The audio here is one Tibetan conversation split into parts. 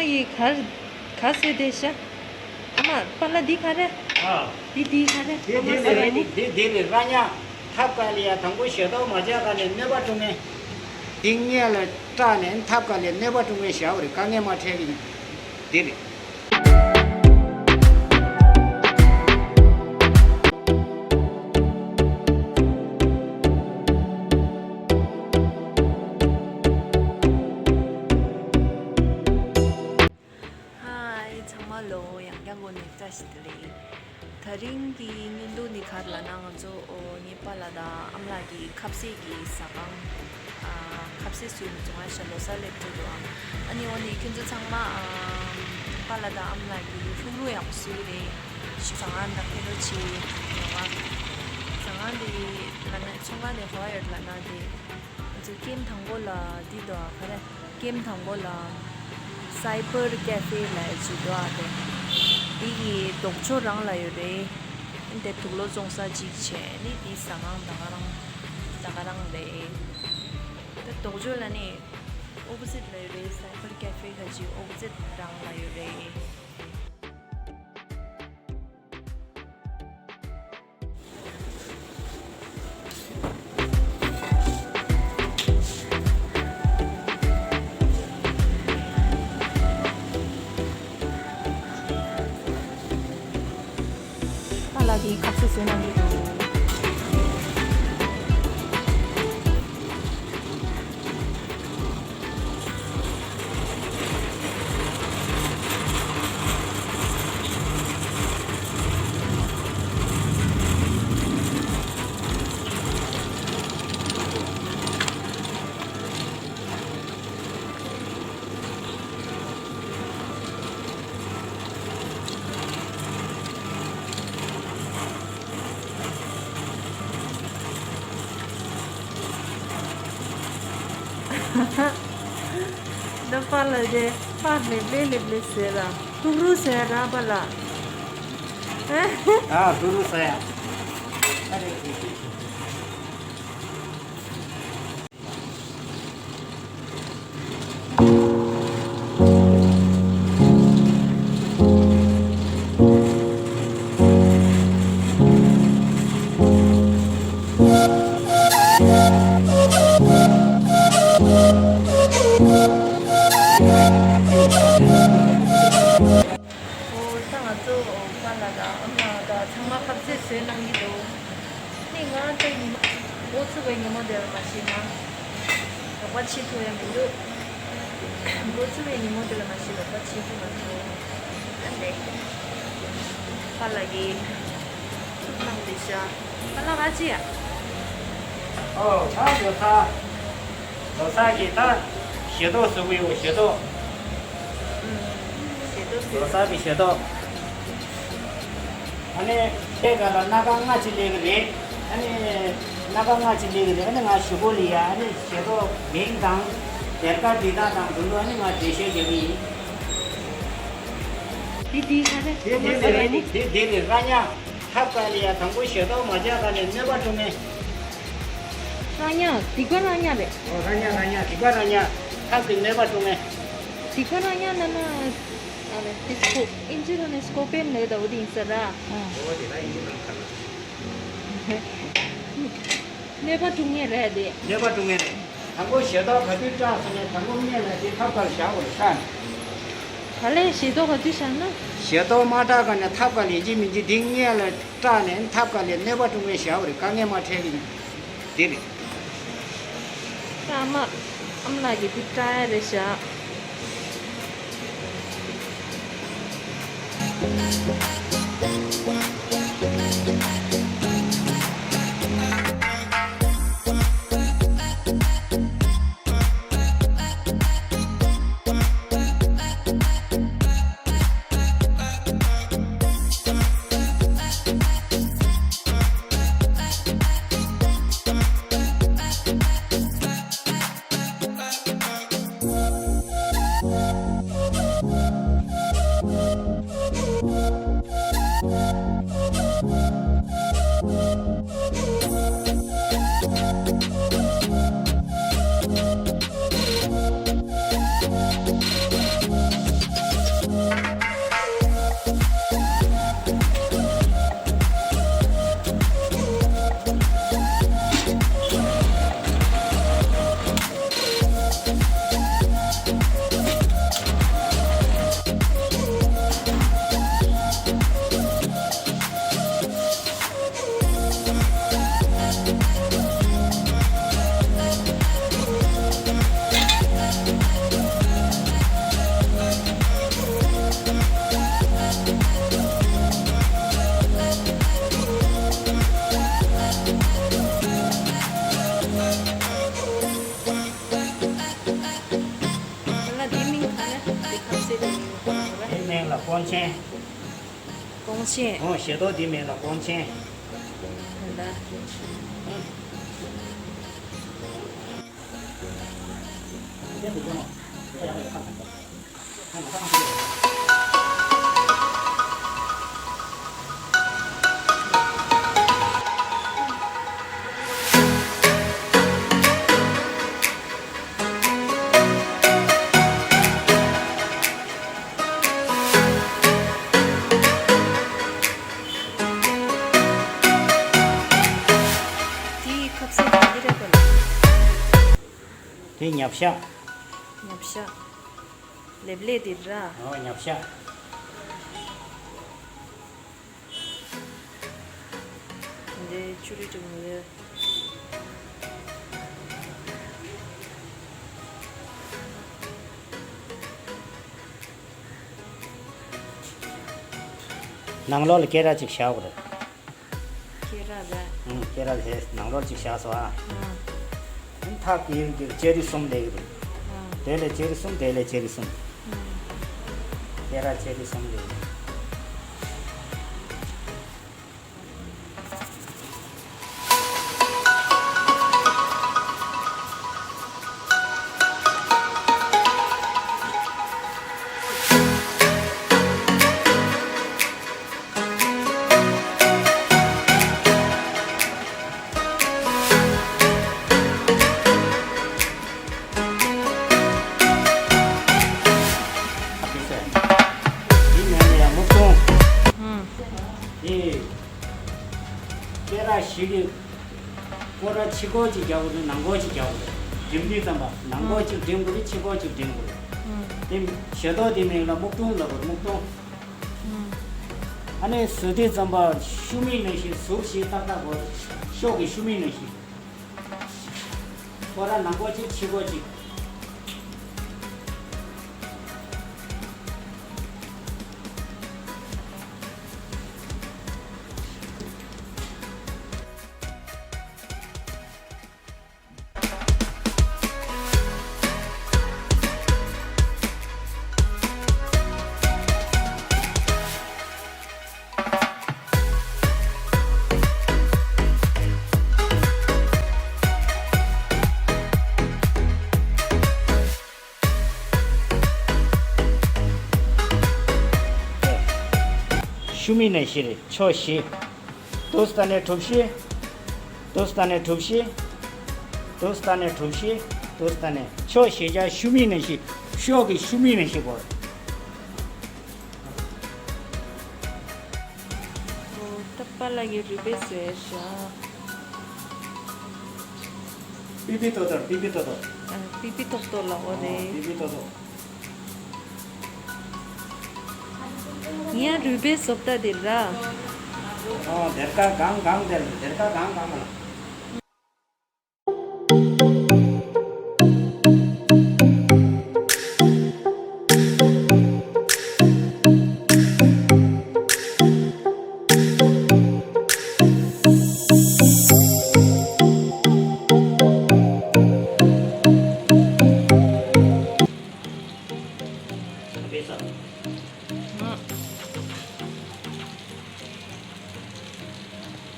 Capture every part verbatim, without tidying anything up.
འདི་གར་ག་ཟེར་དེ་ཤ། ཨ་མ་པཱ་ལགས་འདི་ག་རེ། ཨ། འདི་འདི་ག་རེ། འདི་ཨ་མ་འདི་ཟེར་རེད་བ་འདི། འདི་འདི་རེད། ར་ཉག་ཐབ་ཀ་ལི་ཡ། དང་པོ་ཞེ་ཏོག་མ་བྱས་ག་ནས་གནོད་པ་སྐྲུན་མཁན། འདི་སྔས་ལ་སྐྲག་ནས་ཐབ་ཀ་ལི་གནོད་པ་སྐྲུན་མཁན་བཞག་པ་རེད། དཀའ་ངལ་མ་འཕྲད་ཀྱི་འདི་རེད། ཧའི། ཚང་མ་ལོ་ཡང་བསྐྱར་ངོ་ནས་བཀྲ་ཤིས་བདེ་ལེགས། དེ་རིང་གི་བརྙན་ཐུང་འདི་ག་རེ་ལབ་ན། ང་ཚོ་ཨོ་ངའི་པཱ་ལགས་དང་ཨ་མ་ལགས་ཀྱི་ཁ་ཟས་ཀྱི་ཟ་ཁང་། ཨ། ཁ་ཟས་བཟོས་ནས་བཙོང་ཡ་ཤ་ལོ་གསར་སླེབས་འགྲོ་འདུག་ཨ་ནི་འོ་ནི་ཁྱོད་ཚོ་ཚང་མ། ཨ། པཱ་ལགས་དང་ཨ་མ་ལགས་ཀྱིས་ལྷུག་ལྷུག་ཡག་པོ་བཟོས་རེད། ཟ་ཁང་ནང་ཕེབས་རོགས་བྱེད། རེད་བ། ཟ་ཁང་འདི་ལབ་ན་ཚོང་ཁང་དེ་ག་པར་ཡོད་ལབ་ན་དེ། ང་ཚོ་ཀེམ་དང་པོ་ལ་འདི་འདུག་ཨ། ག་རེ། ཀེམ་དང་པོ་ལ་སའི་པར་ཀེ་ཧྥེ་ལབ་ཡ་ཅིག་འདུག་ཨ། དེ་འདི་གི་ལྡོག་ཕྱོགས་རང་ལ་ཡོད་རེད། དེ་དུག་ལོག་བཙོང་ས་གཅིག་བྱས་ནི་དེ་ཟ་ཁང་ད་ག་རང་ད་ག་རང་རེད། དེ་ལྡོག་ཕྱོགས་ལ་ནི་ཨོ་པོ་སིཊ་ལ་ཡོད་རེད། སའི་པར་ཀེ་ཧྥེ་ཁ་ཅིག་ཨོ་པོ་སིཊ་རང་ལ་ཡོད་རེད། པཱ་ལགས་ཀྱིས་ཁ་ཟས་བཟོས་གནང་གི་འདུག་འདི་པཱ་ལགས་དེ་པཱ་ལེབ་ལེ་ལེབ་ལེ་ཟེར་ར། ཐུག་རུ་ཟེར་ར་པཱ་ལགས། ཨ། ཐུག་རུ་ཟེར་ཡ། ཨོ་ད་ང་ཚོ་པཱ་ལགས་དང་ཨ་མ་དང་ཚང་མ་ཁ་ཟས་བཟོས་གནང་གི་འདུག་ནི་ང་ད་ཉི་མ་འགོ་ཚུགས་པའི་ཉིན་མོ་དེ་ལ་མ་གཞི་ང་རོགས་པ་བྱེད་ཐུབ་ཡ་མི་འདུག་འགོ་ཚུགས་པའི་ཉིན་མོ་དེ་ལ་མ་གཞི་རོགས་པ་བྱེད་ཐུབ་མ་སོང་། ཨ་ནི་པཱ་ལགས་ཀྱིས་ཚུགས་གནང་བསྡད་ཤག་པཱ་ལགས་ག་ཅི་ཡ། ཨོ་ད་ལོ་གསར། ལོ་གསར་གྱི་ད་ཞལ་ཏོག་བཟོ་གི་ཡོད། ཞལ་ཏོག་ཞལ་ཏོག་ཟེར། ལོ་གསར་གྱི་ཞལ་ཏོག་ཨ་ནི་དེ་ག་ལ་སྣ་ཁ་ལྔ་ཅིག་སླེབས་ཀྱི་རེད། ཨ་ནི་སྣ་ཁ་ལྔ་ཅིག་སླེབས་ཀྱི་རེད། ཨ་ནི་ང་ཞུ་སྒོ་ལ་ཡ། ཨ་ནི་ཞལ་ཏོག་མིང་དང་སྡེར་ཁ་འབྲི་སྟངས་དང་དེ་ཚོ་ཨ་ནི་ང་འགྲེལ་བཤད་རྒྱག་གི་ཡིན། འདི་འདི་ག་རེ། འདི་འདི་རེད། འདི་འདི་རེད། ར་ཉག་ཐབ་ཀ་ལི་ཡ། དང་པོ་ཞལ་ཏོག་མ་བྱས་ག་ནས་གནོད་པ་སྐྲུན་མཁན། ར་ཉག་སྡིག་པ་ར་ཉག་རེད། ཨོ་ར་ཉག་ར་ཉག་སྡིག་པ་ར་ཉག་ཐབ་ཀྱི་གནོད་པ་སྐྲུན་མཁན། སྡིག་པ་ར་ཉག་ལབ་ན། ཨ་ལེ་དེ་སྐོ་ཨིན་ཇི་ལ་ནི་སྐོ་པེན་ལབ་ད་འོ་དེ་ཡིན་ས་ར། ཨོ་དེ་ད་ཨིན་ཇི་ལ་ཁ་ལ། གནོད་པ་སྐྲུན་མཁན་རེད་དེ། གནོད་པ་སྐྲུན་མཁན་རེད། དང་པོ་ཞལ་ཏོག་ག་དུས་སྐྲག་སོང་ནས་དང་པོ་སྔས་ལ་དེ་ཐབ་ཀར་བཞག་དགོས་ས། ག་ལེ་ཞལ་ཏོག་ག་དུས་བཞག་ན། ཞལ་ཏོག་མ་སྐྲག་ག་ནས་ཐབ་ཀ་ལེན་གྱི་མིན་གྱི་འདི་སྔས་ལ་སྐྲག་ནས་ཐབ་ཀ་ལས་གནོད་པ་སྐྲུན་མཁན་བཞག་པ་རེད། དཀའ་ངལ་མ་འཕྲད་ཀྱི་འདི་རེད། ད་ཨ་མ་ཨ་མ་ལགས་ཀྱིས་འདི་སྐྲག་ཡ་རེད་བཞག་ཀོང་ཆེན། ཀོང་ཆེན། ཨོ་ཞལ་ཏོག་འདི་མིང་ལ་ཀོང་ཆེན། ད། དེའི་ཁ་ཟས་དེ་འདི་རེད་པ། དེ་ཉབ་ཤ། ཉབ་ཤ། ལེབ་ལེ་དེ་ར། ཨོ་ཉབ་ཤ། འདི་ཆུ་རེ་ཅིག་མི་ཡོད། ནང་ལོགས་ལ་སྐེ་རགས་ཅིག་བཞག་དགོས་རེད། སྐེ་རགས་རེད། ཨང་སྐེ་རགས་རེད་ནང་ལོགས་ཅིག་བཞག་སོང་ཨ། ཨང་། ཐག་གི་གི་ལྕེ་རི་གསུམ་སླེབས་ཀྱི་འདུག་ཨང་། དེ་ལས་ལྕེ་རི་གསུམ་དེ་ལས་ལྕེ་རི་གསུམ། ཨང་། སྐེ་རགས་ལྕེ་རི་གསུམ་སླེབས་ཀྱི་འདུག་འདི་ནས་ཡང་སྨུག་སྟོང་། ཨང་། དེ། སྐེ་རགས་བཞི་གི། སྐོར་ར་ཕྱི་སྐོར་གཅིག་རྒྱག་དགོས་རེད་ནང་སྐོར་གཅིག་རྒྱག་དགོས་རེད། འགྲིམ་དུས་ཙམ་པ་ནང་སྐོར་གཅིག་འགྲིམ་དགོས་རེད་ཕྱི་སྐོར་གཅིག་འགྲིམ་དགོས་རེད། ཨང་། དེ་ཞལ་ཏོག་དེ་མིང་ལ་སྨུག་སྟོང་ལབ་དགོས་སྨུག་སྟོང་། ཨང་། ཨ་ནི་བཟོ་དུས་ཙམ་པ་ཤུ་མིག་ནང་བཞིན་ཟུར་བཞི་ཏག་ཏག་དགོས། ཤོག་གི་ཤུ་མིག་ནང་བཞིན། སྐོར་ར་ནང་སྐོར་གཅིག་ཕྱི་སྐོར་གཅིག་ཤུ་མིག་ནང་བཞིན་རེད་ཕྱོགས་བཞི། དུས་ད་ནས་གྲུ་བཞི། དུས་ད་ནས་གྲུ་བཞི། དུས་ད་ནས་གྲུ་བཞི། དུས་ད་ནས་ཕྱོགས་བཞི་ཆ་ཤུ་མིག་ནང་བཞིན་ཤོག་གི་ཤུ་མིག་ནང་བཞིན་བོར། ད་པཱ་ལགས་ཀྱིས་རུས་སྦལ་བཟོས་ཤག་པི་པི་ཏོ་ཏོ་པི་པི་ཏོ་ཏོ། ཨ་པི་པི་ཏོག་ཏོ་ལ་འོ་རེད། པི་པི་ཏོ་ཏོ། ངས་རུས་སྦལ་བཟོ་ལྟ་དེ་ར། ཨོ་སྡེར་ཁ་གང་གང་དེར་སྡེར་ཁ་གང་གང་ལ།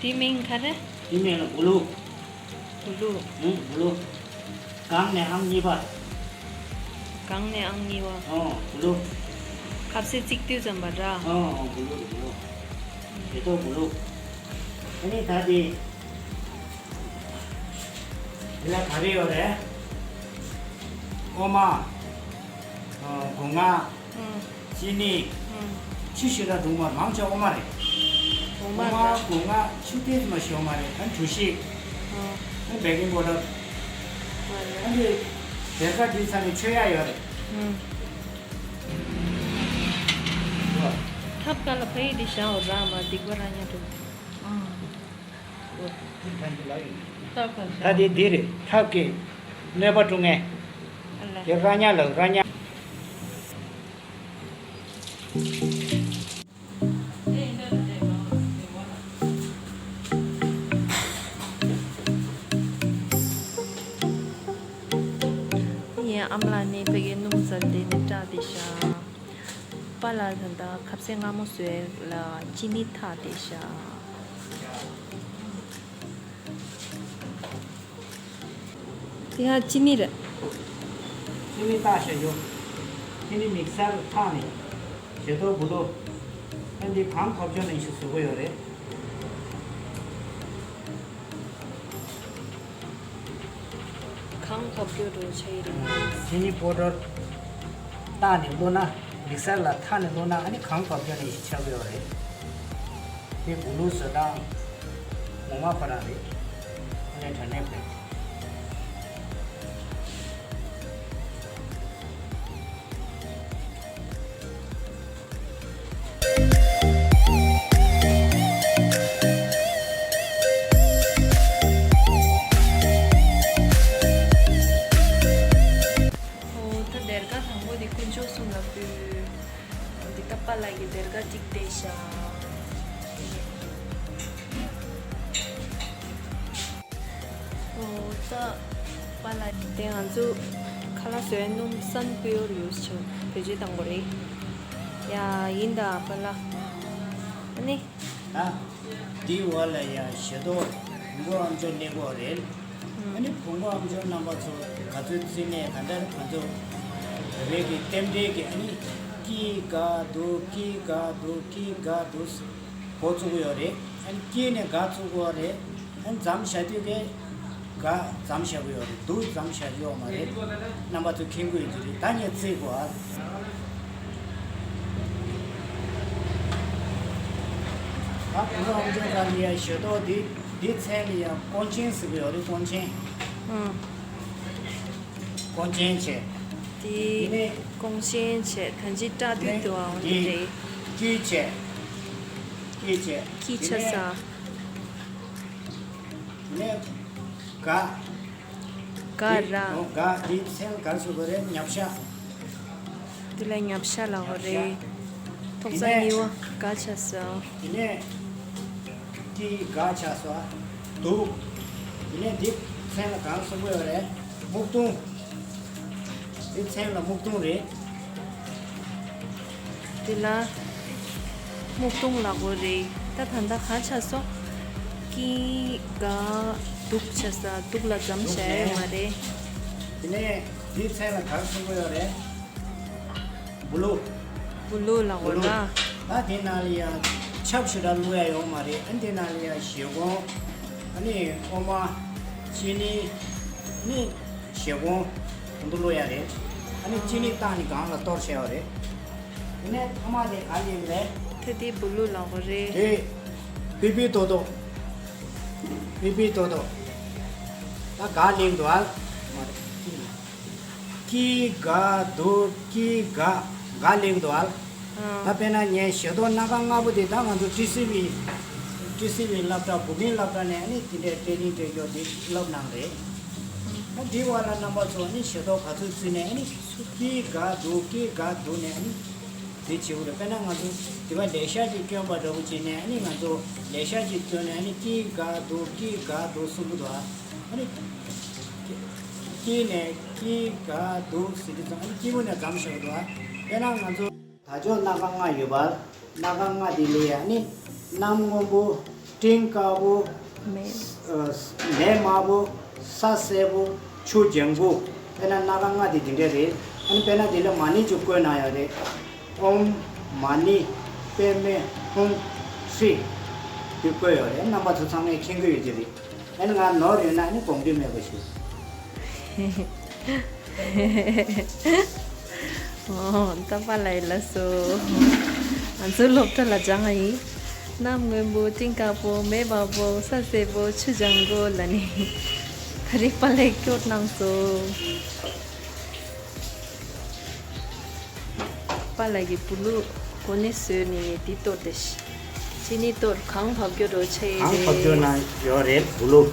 དེ་མིང་ག་རེ། དེ་མིང་ལ་བུ་ལུ། བུ་ལུ། ཨང་བུ་ལུ། གང་ནས་ཨང་གཉིས་པ། གང་ནས་ཨང་གཉིས་པ། ཨོ་བུ་ལུ། ཁ་ཟས་བརྩིགས་དུས་ཙམ་པ་ར། ཨོ་ཨོ་བུ་ལུ་བུ་ལུ། དེ་ཚོ་བུ་ལུ། ཨ་ནི་ད་དེ། དེ་ལ་ག་རེ་ཡོད་རེད། འོ་མ། ཨོ་སྒོ་ང་། ཨང་། ཅི་ནི། ཨང་། ཆུ་ཞེ་དྲག་འདུག་མ་མང་ཆེ་འོ་མ་རེད། འོ་མ་འོ་མ་ར། སྒོ་ང་ཆུ་ཏོག་ཙམ་ཞིག་འོ་མ་རེད་ཨ་གྲོ་ཞིབ། ཨང་། ཨ་བེ་ཀིང་པའུ་ཌར། ཨ་འདི། སྡེར་ཁ་འདི་ཚ་ནི་མཆོད་ཡག་ཡོད་རེད། ཨང་། ཐབ་ཀ་ལ་ཕ་ཡི་འདི་བཞག་འོ་ར་མ་སྡིག་པ་ར་ཉ་འགྲོ། ཨང་། ད་དེ་འདི་རེད་ཐབ་ཀྱི་གནོད་པ་སྲུང་མཁན། དེ་ར་ཉ་ལ་ར་ཉ། ངའི་ཨ་མ་ལགས་ནི་ཕ་གིའི་སྣུམ་བཙལ་དེ་ནི་སྐྲག་དེ་ཤ། པཱ་ལགས་ད་ལྟ་ཁ་ཟས་མངར་མོ་བཟོས་ལ་ཅི་ནི་འཐག་བསྡད་ཤག་དེ་ཡང་ཅི་ནི་རེད། ཅི་ནི་བཏགས་བཞག་རྒྱུ། ཅི་ནི་མིག་སར་འཐག་ནས། ཞལ་ཏོག་བུ་ལོ། ཨ་འདི་གང་ཐོབ་ཆོག་ནས་ཞིག་བཟོ་གི་ཡོད་རེད། གང་ཐོབ་རྒྱུ་རུ་ཆ་ཡི་རེད། ཅི་ནི་པོ་ཌར་བཏགས་ནས་བླུགས་ན། མིག་སར་ལ་འཐག་ནས་བླུགས་ན། ཨ་ནི་གང་ཐོབ་རྒྱུ་ནས་ཞིག་ཆགས་ཀྱི་ཡོད་རེད། དེ་བུ་ལུག་བཟོ་སྟངས་ངོ་མ་ཁོ་རང་རེད། ཨ་ནི་དྲ་གནས་པས། ཨོ་ད་སྡེར་ཁ་དང་པོ་དེ་དཀོན་མཆོག་གསུམ་ལ་ཕུལ། འདི་ལྟ་པཱ་ལགས་ཀྱིས་སྡེར་ཁ་གཅིག་བལྟས་ཤག་ཨོ་ད་པཱ་ལགས་དེ་ང་ཚོ་ཁ་ལག་བཟོས་སྣུམ་སན་པིའོར་ཡུས་བྱས་བེད་སྤྱོད་བཏང་དགོས་རེད། ཡ་ཡིན་ད་པཱ་ལགས། ཨ་ནི། ད་འདིའི་འོག་ལ་ཡ་ཞལ་ཏོག་བོང་གུ་ཨམ་ཅོག་གནས་དགོས་རེད། ཨ་ནི་བོང་གུ་ཨམ་ཅོག་རྣམ་པ་ཚོ་ག་ཚོད་བརྩིས་ནས་ག་འདྲ་ང་ཚོ་བོད་པའི་གི་རྟེན་འབྲེལ་གྱི་ཨ་ནི་ཀི་ག་དུ་ཀི་ག་དུ་ཀི་ག་དུ་འགོ་བཙུགས་ཡོད་རེད། ཨ་ནི་ཀི་ནས་ག་བཙུགས་ཡོད་རེད། ཨ་ནི་མཚམས་བཞག་དུས་ཀའི་ག་མཚམས་བཞག་གི་ཡོད་རེད། དུ་མཚམས་བཞག་ཡོད་མ་རེད། རྣམ་པ་ཚོ་མཁྱེན་གྱི་ཡོད་ཀྱི་རེད། ད་ངས་བརྩིས་དགོས་ཨ། ད་བོང་གུ་ཨམ་ཅོག་ག་ལ་ཡ་ཞལ་ཏོག་འདི་འདི་མཚན་ལ་ཡ་ཀོང་ཆེན་ཟེར་གྱི་ཡོད་རེད། ཀོང་ཆེན། ཨང་། ཀོང་ཆེན་བྱས། དེ་ཡིན་ནའི་ཀོང་ཆེན་བྱས། ད་ཅི་བཀྲ་དུས་དུའང་འདི་འདི་རེད། ཀི་བྱས། ཀི་བྱས། ཀི་ཆ་ས། ཡིན་ནའི་ག་ག་ར། འོ་ག་འདི་མཚན་ག་རེ་ཟེར་དགོས་རེད། ཉབ་ཤ། འདི་ལ་ཉབ་ཤ་ལབ་དགོས་རེད། ཉབ་ཤ། ཐོག་ས་གཉིས་པ་ག་ཆ་ས། དེ་ནས་ཀི་ག་ཆ་ས། དུག་དེ་ནས་འདི་མཚན་ལ་གང་གསུང་གི་ཡོད་རེད། སྨུག་དུང་། འདི་མཚན་ལ་སྨུག་དུང་རེད། དེ་ལ་སྨུག་དུང་ལབ་དགོས་རེད། ད་ད་ལྟ་ག་ཆ་སོང་། ཀི་ག་དུག་ཆ་ས། དུག་ལ་མཚམས་བཞག་ཡོད་མ་རེད། དེ་ནས་འདི་མཚན་ལ་ག་རེ་གསུང་གི་ཡོད་རེད། བུ་ལུག་བུ་ལུག་ལབ་དགོས་ན། ད་དེ་ནང་ལ་ཡ་ཆབ་ཞེ་དྲག་བླུག་ཡ་ཡོད་མ་རེད། ཨ་དེ་ནང་ལ་ཡ་བཞེས་སྒོང་། ཨ་ནི་འོ་མ། ཅི་ནི། ཨ་ནི་བཞེས་སྒོང་། དེ་ཚོ་བླུག་ཡ་རེད། ཨ་ནི་ཅི་ནི་བཏང་ནི་སྒང་ལ་གཏོར་བྱས་པ་རེད། དེ་ནས་ཐ་མ་དེ་ག་ལེན་རེད། དེ་དེ་བུ་ལུག་ལབ་དགོས་རེད། དེ་པི་པི་ཏོ་ཏོ། པི་པི་ཏོ་ཏོ། ད་ག་ལེན་འདུག་ཨ། མ་རེད། ཀི་ག་དུ་ཀི་ག། ག་ལེན་འདུག་ཨ། ཨང་། ད་དཔེར་ན་ངས་ཞལ་ཏོག་སྣ་ཁ་ལྔ་པོ་དེ་ད་ང་ཚོ་ཊི་སི་ཝི། ཊི་སི་ཝི་སློབ་གྲྭ། བུད་མེད་སློབ་གྲྭ་ནས་ཨ་ནི་དེ་འདྲའི་ཊེ་རེ་ནིང་སྤྲད་རྒྱུ་དེ་བསླབ་གནང་རེད། ད་འདི་བར་ལ་རྣམ་པ་ཚོ་ཨ་ནི་ཞལ་ཏོག་ག་ཚོད་བརྩིས་ནས་ཨ་ནི་ཀི་ག་དུ་ཀི་ག་དུ་ནས་ཨ་ནི་དེ་བྱེད་དགོས་རེད། དཔེར་ན་ང་ཚོ་དེ་བ་ལས་ཤག་ཅིག་བསྐྱོན་པ་འདྲ་པོ་བྱས་ནས་ཨ་ནི་ང་ཚོ་ལས་ཤག་ཅིག་བསྐྱོན་ནས་ཨ་ནི་ཀི་ག་དུ་ཀི་ག་དུ་གསུང་གི་འདུག་ཨ། ཨ་ནི་ཀི་ནས་ཀི་ག་དུ་ཟེར་དུས་ཙམ་ཨ་ནི་སྐྱིད་པོ་ནས་མཚམས་བཞག་གི་འདུག་ཨ། དཔེར་ན་ང་ཚོ། ད་ཅོག་སྣ་ཁ་ལྔ་ཡོད་པ། སྣ་ཁ་ལྔ་དེ་ལ་ཡ་ནི། གནམ་སྔོན་པོ། སྤྲིན་དཀར་པོ། མེ། ཨ། མེ་དམར་པོ། ས་སེར་པོ། ཆུ་ལྗང་གུ། དཔེར་ན་སྣ་ཁ་ལྔ་དེ་འདི་འདྲ་རེད། ཨ་ནི་དཔེར་ན་དེ་ལ་མ་ཎི་ཅིག་བཀོད་གནང་ཡོད་རེད། ཨོཾ་མ་ཎི་པདྨེ་ཧཱུྃ་ཧྲཱིཿ་དེ་བཀོད་ཡོད་རེད། རྣམ་པ་ཚོ་ཚང་མས་མཁྱེན་གྱི་ཡོད་ཀྱི་རེད། ཨ་ནི་ང་ནོར་ཡོད་ན་ཨ་ནི་དགོངས་འདུན་མེད་པ་ཞུ། ཨོ། ད་པཱ་ལགས་ལགས་སོ། ང་ཚོའི་སློབ་གྲྭ་ལ་སྦྱངས་ཡིན། གནམ་སྔོན་པོ། སྤྲིན་དཀར་པོ། མེ་དམར་པོ། ས་སེར་པོ། ཆུ་ལྗང་གུ་ལབ་ནི། ད་རེས་པཱ་ལགས་སྐྱོར་གནང་སོང་། པཱ་ལགས་ཀྱིས་བུ་ལུག་གོ་ནས་བཟོས་ནས་འདི་གཏོར་ཏེ། ཅི་ནི་གཏོར། གངས་བབས་རྒྱུ་འདྲ་ཆགས་ཡས་རེད། གངས་བབས་རྒྱུ་ན་ཡོད་རེད་བུ་ལུག